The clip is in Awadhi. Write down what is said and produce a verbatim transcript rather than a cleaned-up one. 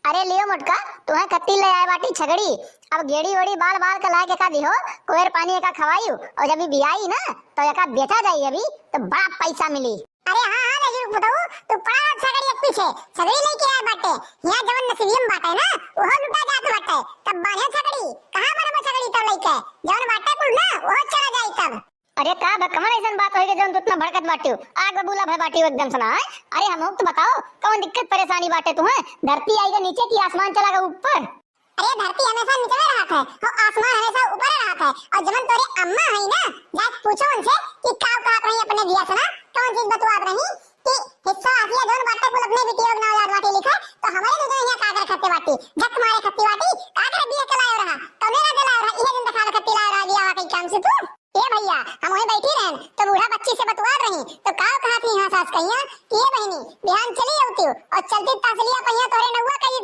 अरे लियो मोटका, तुहे कत्ती ले आए बाटी छगड़ी। अब गेड़ी ओड़ी बाल बाल के लाए के का दिहो, कोयर पानी एका खवाइयो, और जब ई बियाई ना तो एका बेचा जाई अभी, तो बड़ा पैसा मिली। अरे हाँ हाँ, लेकिन बताऊ, तू पड़ा रह छगड़ी के पीछे, छगड़ी लेके आए बाटे। यहाँ जवन नसीबियम बाटे ना, उहो लुटा जात बाटे। तब बांधे छगड़ी, कहाँ बनबो छगड़ी तब लेके, जवन बाटे कुल ना, उहो चला जाई तब। अरे का ब-, कवन ऐसन बात होई के जौन तू इतना भड़कत बाटियो? आग बबूला भय बाटियो एकदम से ना, हैं? अरे हमहू तो बताओ, कवन दिक्कत परेशानी बाटे तुहे? धरती आई के नीचे कि आसमान चला गए ऊपर? अरे धरती हमेशा नीचे में रहत है, हो आसमान हमेशा ऊपर रहत है। और जवन तोरे अम्मा है ना, जाके पूछो उनसे कि का कहत रही अपने जिया से ना, कवन चीज बतुआत रही कि हिस्सा आसिया जौन बाटे कुल अपने बिटिया के नाव याद बाटे लिखे, तो हमारे दो जने यहाँ का करे खाते बाटी, झक मारे खाते